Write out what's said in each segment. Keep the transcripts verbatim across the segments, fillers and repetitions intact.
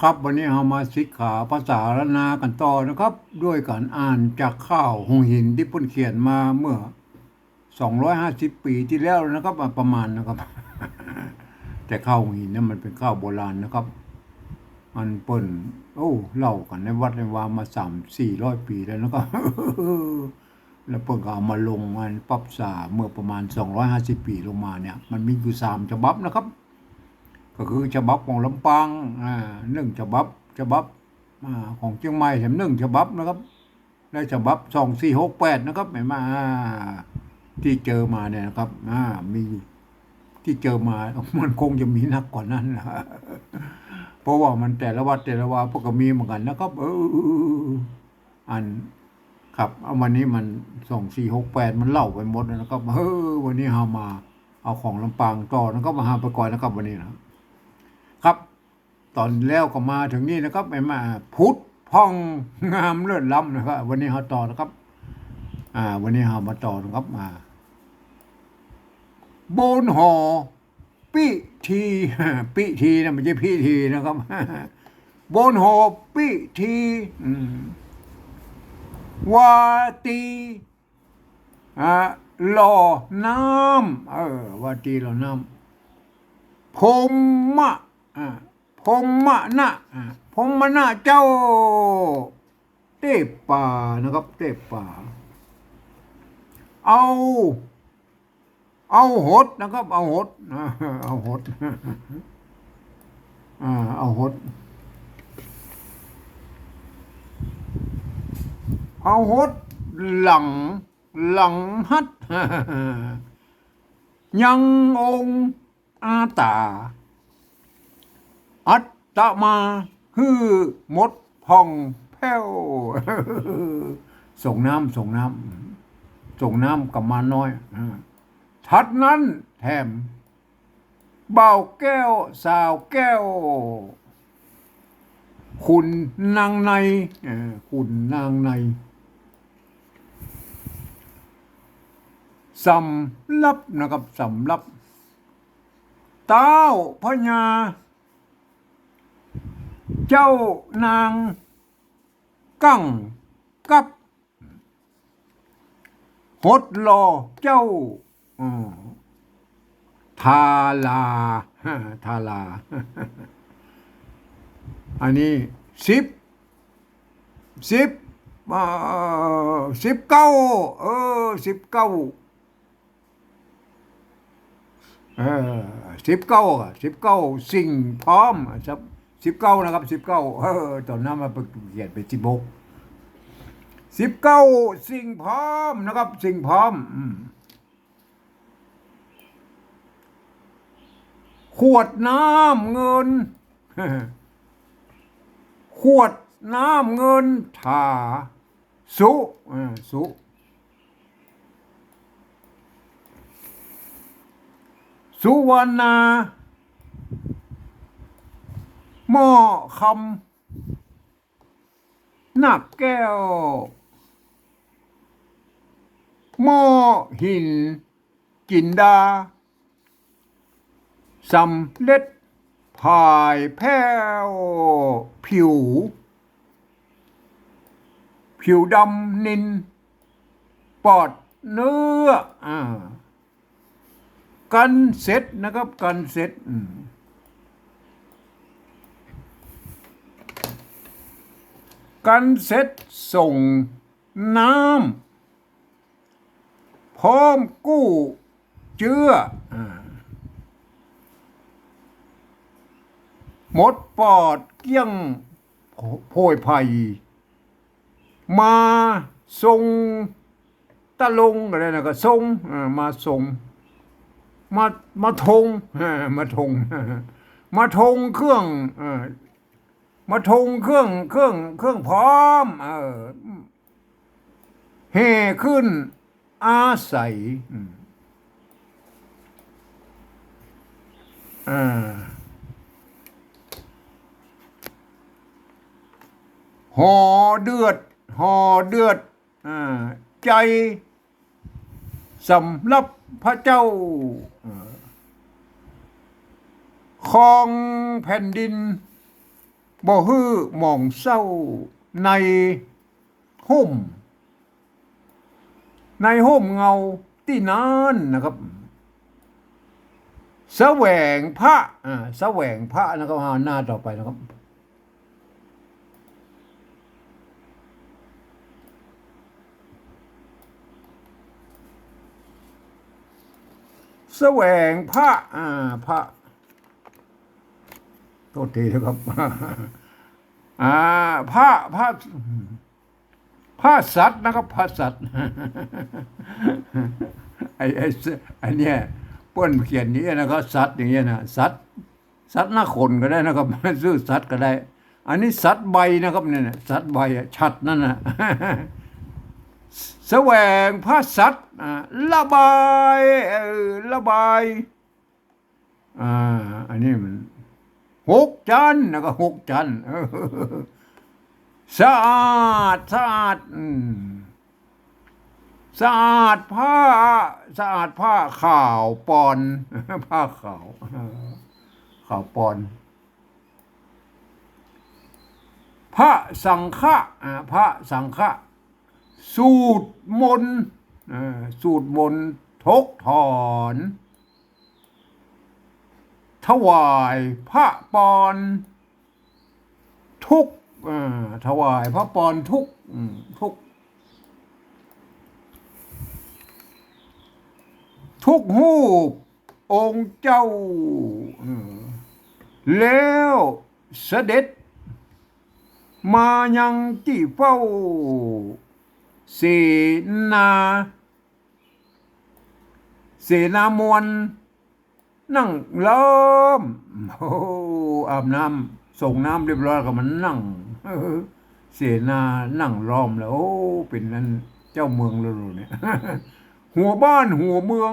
ครับ วันนี้เฮามาศึกษาภาษาล้านนากั๋นต่อนะครับ ด้วยก๋านอ่านจากข่าวหงส์หินตี้เปิ้นเขียนมาเมื่อ สองร้อยห้าสิบ ปี๋ตี้แล้วนะครับ อ่า ประมาณนะครับ แต่ข่าวหงส์หินเนี่ยมันเป๋นข่าวโบราณนะครับ อันเปิ้น โอ้ เล่ากั๋นในวัดในวามา สามสี่ร้อย ปี๋แล้วนะครับ แล้วเปิ้นก็เอามาลงอันปรับสาเมื่อประมาณ สองร้อยห้าสิบ ปี๋ลงมาเนี่ย มันมีอยู่สามฉบับนะครับ ก็คือฉบับของลำปาง อ่า นึ่งฉบับ ฉบับ อ่า ของเจียงใหม่แถมนึ่งฉบับนะครับ และฉบับ สองสี่หกแปด นะครับ หันก่อ อ่า ตี้เจอมาเนี่ยนะครับ อ่า มีตี้เจอมา มันคงจะมีนักกว่านั้นนะ เพราะว่ามันแต่ละวัดแต่ละวาเปิ้นก็มีเหมือนกั๋นนะครับ เออ อัน ครับ เอาวันนี้มัน สองสี่หกแปด มันเล่าไปหมดแล้วนะครับ เออ วันนี้เฮามาเอาของลำปางต่อนะครับ มาหาไปก่อนนะครับ วันนี้นะ ครับ ต๋อนแล้วก็มาเถิงนี่นะครับ หันก่อ ผุดผ่องงามเลิศล้ำนะครับ วันนี้เฮาต่อนะครับ อ่า วันนี้เฮามาต่อนะครับ อ่า บนหอปิธี ปิธีนะ ไม่ใช่พิธีนะครับ บนหอปิธี อืม วาตี อ่า หล่อน้ำ เออ วาตีหล่อน้ำ พรหมะ อ่า พรหมะนะ อ่า พรหมะนะเจ้า เต๊ป่านะครับ เต๊ป่า เอา เอาหดนะครับ เอาหด เอาหด อ่า เอาหด เอาหดหลัง หลังหัตถ์ ยังองค์อาต๋า อัตตมาหื้อหมดผ่องแผ้ว ส่งน้ำ ส่งน้ำ ส่งน้ำกับม้าน้อย อ่า ถัดนั้นแถม บ่าวแก้วสาวแก้ว ขุนนางใน เอ่อ ขุนนางใน สำหรับนะครับ สำหรับ เต้าพญา เจ้านาง กั๋งกับ หดหล่อเจ้า อืม ทารา ทารา อันนี้ สิบ สิบ เอ่อ สิบเก้า เออ สิบเก้า เออ สิบเก้าอะ สิบเก้าสิ่งพร้อมอะครับ สิบเก้านะครับ สิบเก้า เออ ต๋อนนั้นมันไปเขียนเป๋นสิบหก สิบเก้าสิ่งพร้อมนะครับ สิ่งพร้อม อืม ขวดน้ำเงิน ขวดน้ำเงินถา สุ อ่า สุ สุวรรณา หม้อคำ นาคแก้ว หม้อหินจินดา สำเร็จผายแผ้ว ผิว ผิวดำนิน ปลอดเนื้อ อ่า กันเสร็จนะครับ กันเสร็จ อืม กันเสร็จส่งน้ำ พร้อมกู้เจื้อ อ่า หมดปอดเกลี้ยงโผยภัย มาทรงตะลงก็ได้นะ ก็ทรง อ่า มาทรง มา มาทรง อ่า มาทรง มาทรงเครื่อง อ่า มาทรงเครื่อง เครื่อง เครื่องพร้อม เออ แห่ขึ้นอาศัย อืม อ่า ห่อเดือด ห่อเดือด อ่า ใจ๋ สำหรับพระเจ้า เอ่อ ครองแผ่นดิน บ่หื้อหม่องเซาในฮ่ม ในฮ่มเงาตี้นั้นนะครับ แสวงพระ อ่า แสวงพระนะครับ อ่า หน้าต่อไปนะครับ แสวงพระ อ่า พระ โทษทีนะครับ อ่า พระ พระ พระสัตว์นะครับ พระสัตว์ ไอ้ ไอ้ ไอ้เนี่ย เปิ้นเขียนอย่างเงี้ยนะครับ สัตว์อย่างเงี้ยนะ สัตว์ สัตว์หน้าขนก็ได้นะครับ ซื่อสัตย์ก็ได้ อันนี้สัตว์ใบนะครับ เนี่ยนะ สัตว์ใบอะ ฉัตรนั่นนะ แสวงพระสัตว์ อ่า ระบาย เออ ระบาย อ่า อันนี้มัน หกจันทร์นะครับ หกจันทร์ เออ สะอาด สะอาด อืม สะอาดผ้า สะอาดผ้าขาวปอน ผ้าขาว ขาวปอน พระสังฆะ อ่า พระสังฆะ สูตรมนต์ เอ่อ สูตรมนต์ถกถอน ถวายพระปอนทุก เอ่อ ถวายพระปอนทุก อืม ทุก ทุกรูปองค์เจ้า เอ่อ แล้วเสด็จ มายังตี้เฝ้า เสนา เสนามวล นั่งล้อม โอ้ อาบน้ำ สรงน้ำเรียบร้อยก็มานั่ง เสนานั่งล้อมแล้ว โอ้ เป๋นอันเจ้าเมืองแล้วเนี่ย หัวบ้านหัวเมือง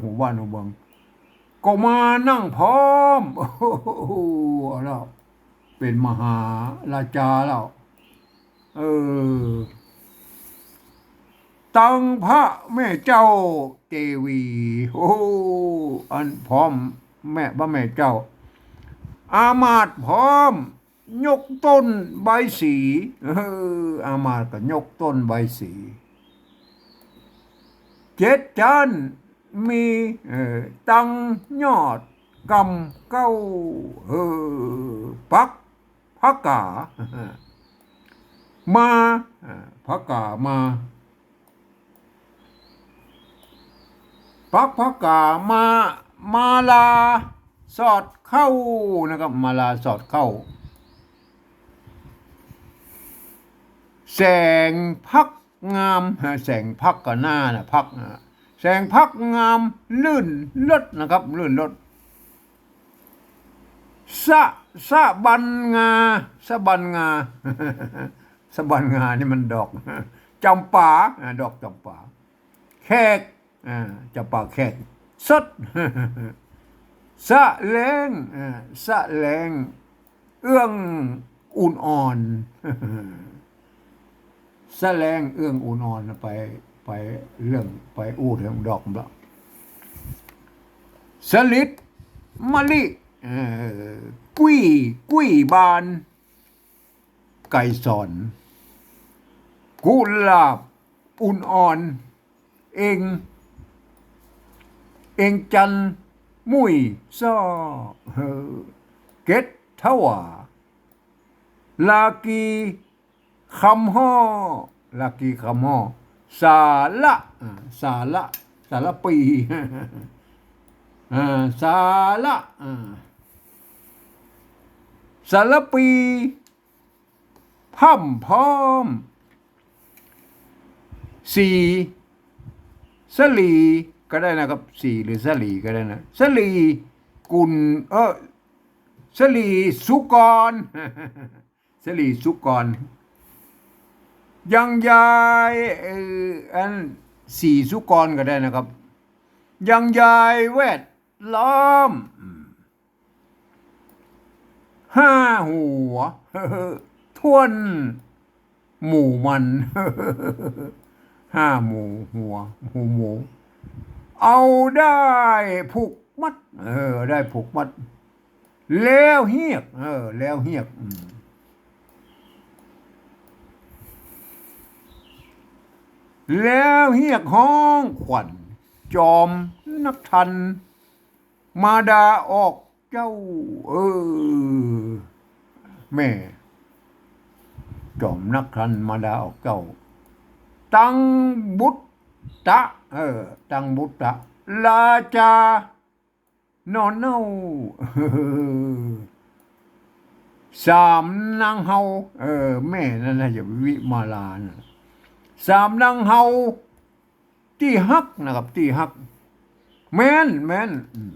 หัวบ้านหัวเมือง ก็มานั่งพร้อม โอ้โห เอาแล้ว เป๋นมหาราชาแล้ว เออ ตังพระแม่เจ้าเจวี โอ้ อันพร้อมแม่ พระแม่เจ้า อามาตย์พร้อม ยกต้นใบสี เออ อามาตย์ก็ยกต้นใบสี เจ็ดจันทร์มี เอ่อ ตังยอดกำเก๊า เออ ปักผกา มา อ่า ผกามา ปักผกามา มาลาสอดเข้านะครับ มาลาสอดเข้า แสงพักงาม แสงพักก็หน้านะ พักนะ แสงพักงามลื่นรสนะครับ ลื่นรส สะ สะบันงา สะบันงา สะบันงานี่มันดอกจ๋ำปา อ่า ดอกจ๋ำปา แขก อ่า จ๋ำปาแขก สด สะแหลง อ่า สะแหลง เอื้องอุ่นอ่อน สะแหลงเอื้องอุ่นอ่อน ไป ไปเรื่อง ไปอู้เถิงดอกมันละ สลิด มะลิ เอ่อ กุ้ย กุ้ยบาน ไกรสร กุหลาบอุ่นอ่อน เอ็ง เอ็งจันทร์มุ้ยซ้อ เออ เกล็ดถวา ลากีคำฮ้อ ลากีคำฮ้อ สาระ อ่า สาระ สาระปี อ่า สาระ อ่า สาระปี พร่ำพร้อม สี สลีก็ได้นะครับ สีหรือสลีก็ได้นะ สลีกุล เออ สลีสุกร สลีสุกร ยังยาย เอ่อ อัน สีสุกรก็ได้นะครับ ยังยายแวดล้อม ห้าหัว ถ้วนหมู่มัน ห้าหมู่หัว หมู่หมู่ เอาด้ายผูกมัด เออ ด้ายผูกมัด แล้วเฮียก เออ แล้วเฮียก อืม แล้วเฮียกฮ้องขวัญ จอมนักธรรม มาดาออกเจ้า เออ แม่ จอมนักธรรม มาดาออกเจ้า ตังบุตตะ เออ ตังบุตตะ ราชา หน่อเน่า สามนางเฮา เออ แม่นั่นนะ อย่าไปวิมาลานะ สามนางเฮา ตี้ฮักนะครับ ตี้ฮัก แม้น แม้น อืม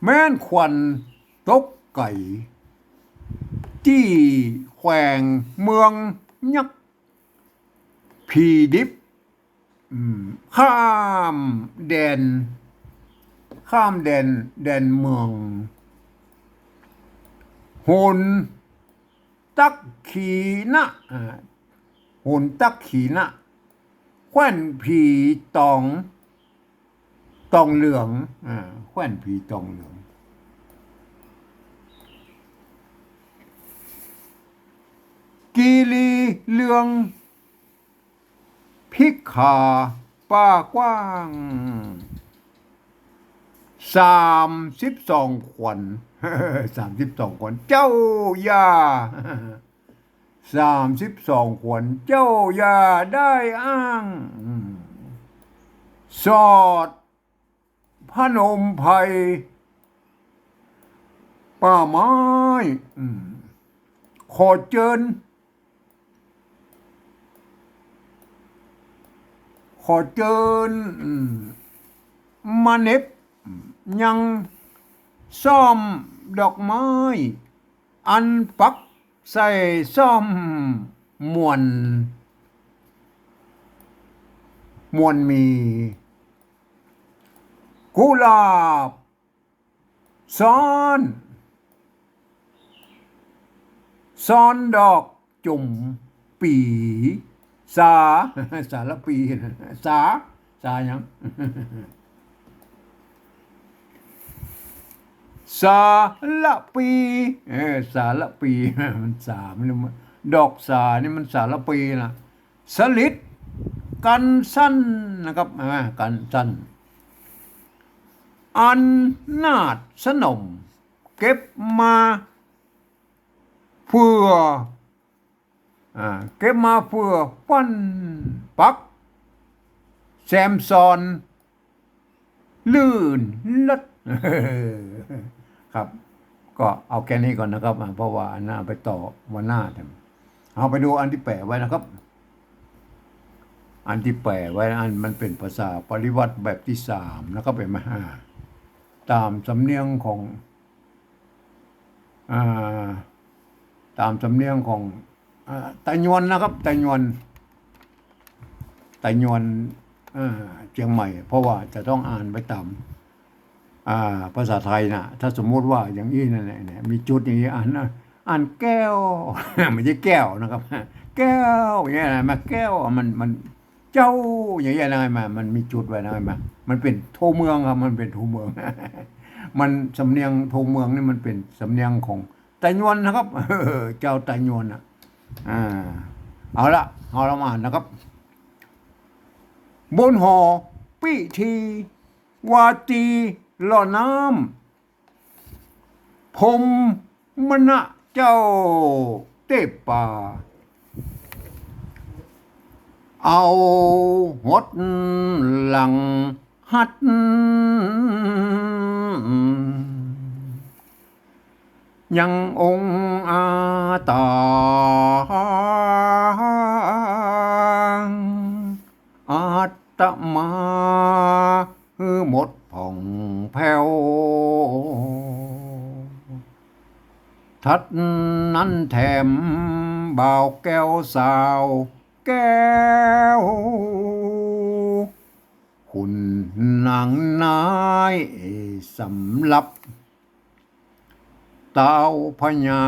แม้นขวัญตกไก๋ ตี้แขวงเมืองยักษ์ ผีดิบ อืม ข้ามแดน ข้ามแดน แดนเมือง หนตักขีนะ อ่า หนตักขีนะ แคว่นผีตอง ตองเหลือง อ่า แคว่นผีตองเหลือง คีรีเรือง พิกขาป่ากว้าง สามสิบสองขวัญ สามสิบสองขวัญ เจ้าย่า สามสิบสองขวัญ เจ้าย่าได้อ้าง อืม สอดพนมไพร ป่าไม้ อืม ขอเจิญ ขอเจิญ อืม มาเน็บ ยังซ่อมดอกไม้ อันปักใส่ซ่อมมวล มวลมี กุหลาบ ซ้อน ซ้อนดอกจุ่มปี๋ สา สารปี สา สาหยัง สาระปี เออ สาระปี มันสา มัน ดอกสานี่มันสาระปีนะ สลิด กันสั้นนะครับ อ่า กันสั้น อันนาถสนม เก็บมาเพื่อ อ่า เก็บมาเพื่อฟั่นปัก แซมซอน ลื่นเลิศ ครับ ก็เอาแค่นี้ก่อนนะครับ อ่า เพราะว่าอันหน้าไปต่อวันหน้าเถอะ เอาไปดูอันตี้แป๋ไว้นะครับ อันตี้แป๋ไว้ อันมันเป๋นภาษาปริวรรตแบบตี้สามนะครับ หันก่อ อ่า ต๋ามสำเนียงของ อ่า ต๋ามสำเนียงของ อ่า ไตยวนนะครับ ไตยวน ไตยวน อ่า เจียงใหม่ เพราะว่าจะต้องอ่านไปต๋าม อ่า ภาษาไทยน่ะ ถ้าสมมุติว่าอย่างอี้นั่นแหละเนี่ย มีจุดอย่างอี้ อ่านนะ อ่านแก้ว ไม่ใช่แก้วนะครับ แก้ว อย่างเงี้ยนะ มาแก้ว มัน มัน เจ้า อย่างเงี้ยนะ มา มันมีจุดไว้นะ มา มันเป๋นโทเมืองครับ มันเป๋นโทเมือง มันสำเนียงโทเมืองนี่มันเป๋นสำเนียงของไตยวนนะครับ เจ้าไตยวนน่ะ อ่า เอาละ เอาละมาอ่านนะครับ บนหอปิธี วาตีหล่อน้ำ พรหมมณะเจ้าเตปา เอาหดหลังหัด ยังองค์อาตา อาตมา หื้อหมดผ่องแผ้ว ทัดนั้นแถมบ่าวแก้วสาวแก้ว ขุนนางนายสำหรับ เต้าพญา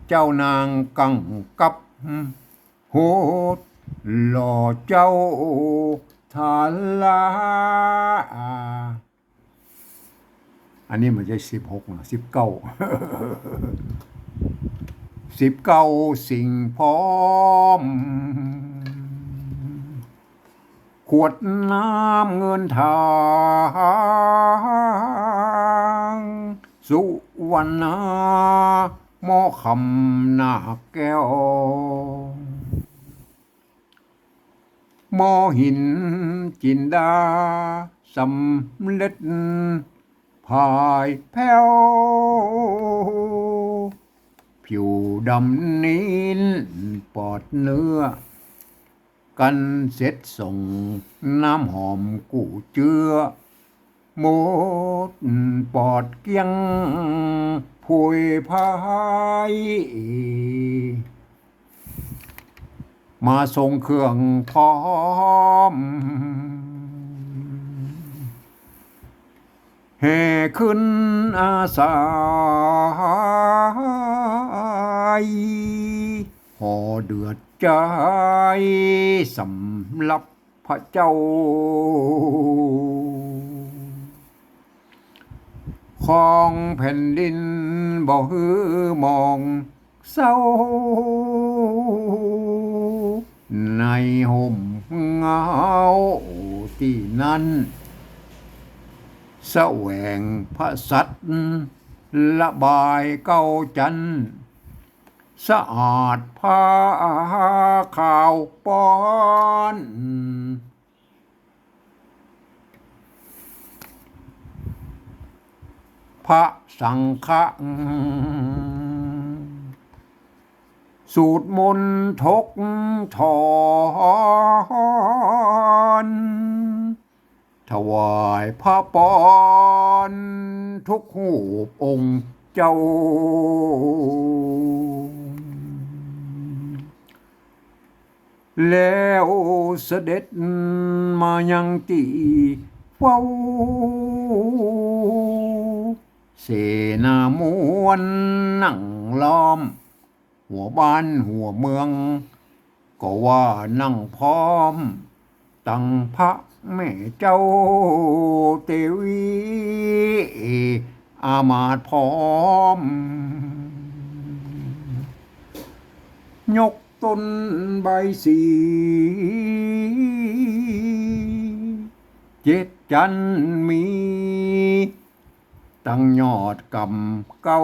เจ้านางกังกับ โหดหล่อเจ้า ทารา อันนี้มันจะสิบหกนะ สิบเก้า สิบเก้าสิ่งพร้อม ขวดน้ำเงินทาง สุวรรณา หม้อคำหน้าแก้ว หม้อหินจินดา สำเร็จผายแผ้ว ผิวดำนิ่นปลอดเนื้อ กันเสร็จส่งน้ำหอมกู้เจื้อ หมดปลอดเกลี้ยงผุยผาย มาทรงเครื่องพร้อม แห่ขึ้นอาสา ห่อเดือดใจสำหรับพระเจ้า ของแผ่นดินบ่หื้อหมองเศร้า ในห่มเงาตี้นั้น แสวงพระสัตย์ระบายเก๊าจั้น สะอาดผ้าขาวป้อน พระสังฆะ สูตรมนต์ถกถอน ถวายพระปอนทุกรูปองค์เจ้า แล้วเสด็จมายังตี้เฝ้า เสนามวลนั่งล้อม หัวบ้านหัวเมือง ก็ว่านั่งพร้อม ตังพระแม่เจ้าเตวี อามาตย์พร้อม ยกต้นใบสี เจ็ดจันทร์มี ตังยอดกำเก๊า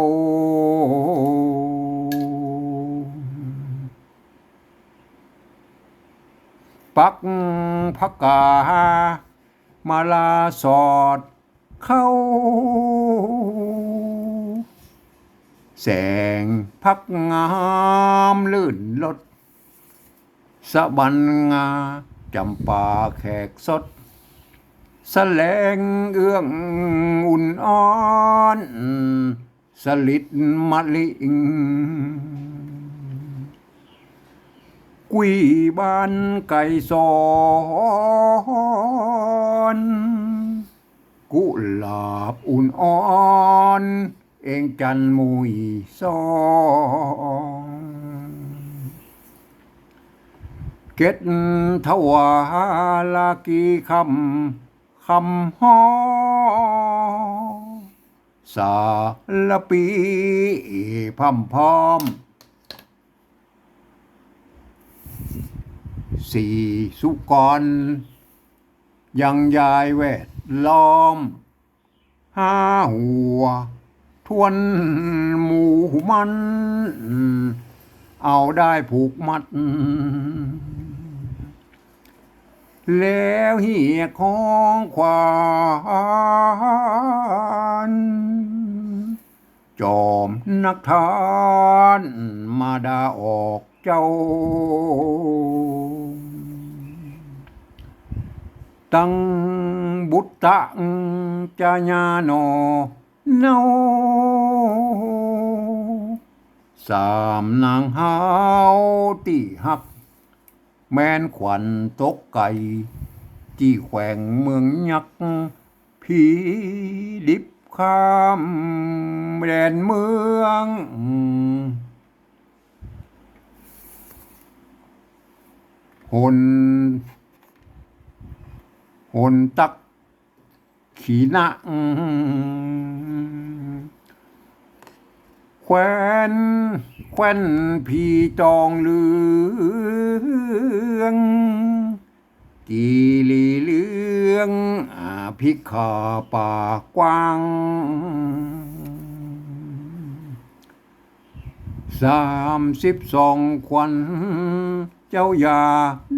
ปักผกามาลาสอดเข้า แสงพักงามลื่นลด สะบันงาจ๋ำปาแขกสด แสลงเอื้องอุ่นอ่อน สลิดมะลิ กุยบานไกรสอน กุหลาบอุ่นอ่อน เอ็งจันทร์มุยซอง เก็ดถวาลากีคำ คำฮ้อ สาลปีพร่ำพร้อม สีสุกร ยังยายแวดล้อม หาหัวทวนหมู่มัน เอาด้ายผูกมัด แล้วเฮียกฮ้องขวัญ จอมนักทานมาดาออกเจ้า ตังบุตตะจายาหน่อเนา สามนางฮ้าวตี้ฮัก แม้นขวัญตกไก๋ ตี้แขวงเมืองยักษ์ ผีดิบข้ามแดนเมือง หน หนตักขีนะ แควน แควนผีตองเหลือง กิริเหลือง อภิคาปากกว้าง สามสิบสองขวัญ เจ้าอย่า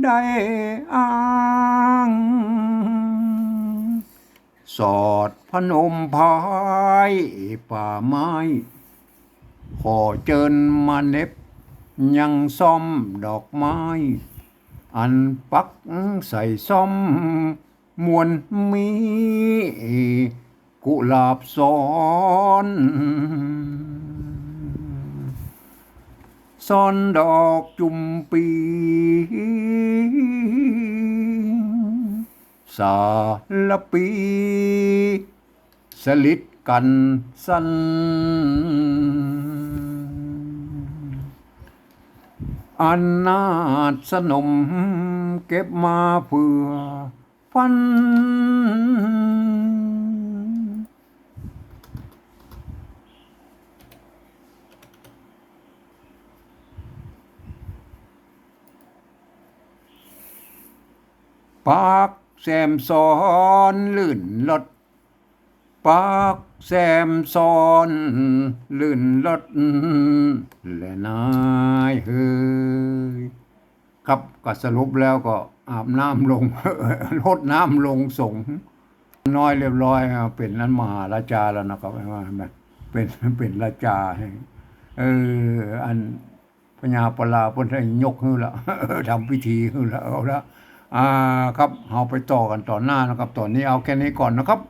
ได้อ้าง สอดพนมพายป่าไม้ ขอเจิญมาเหน็บยังซ้อมดอกไม้ อันปักใส่ซ้อมมวลมี กุหลาบซ้อน ซ้อนดอกจุ่มปี สาลปี สลิดกันสั้น อนาถสนมเก็บมาเผื่อฟัน ปากแซมซ้อนลื่นลด ปากแซมซ้อนลื่นลด แลนายเฮย ครับ ก็สรุปแล้วก็อาบน้ำลง รดน้ำลงสรงน้อยเรียบร้อย เป๋นอันมหาราชาแล้วนะครับ เห็นไหม เป๋น เป๋นราชา เออ อัน พญาปลาเปิ้นได้ยกหื้อละ ทำพิธีหื้อละ เอาละ อ่า ครับ เฮาไปต่อกั๋นต๋อนหน้านะครับ ต๋อนนี้เอาแค่นี้ก่อนนะครับ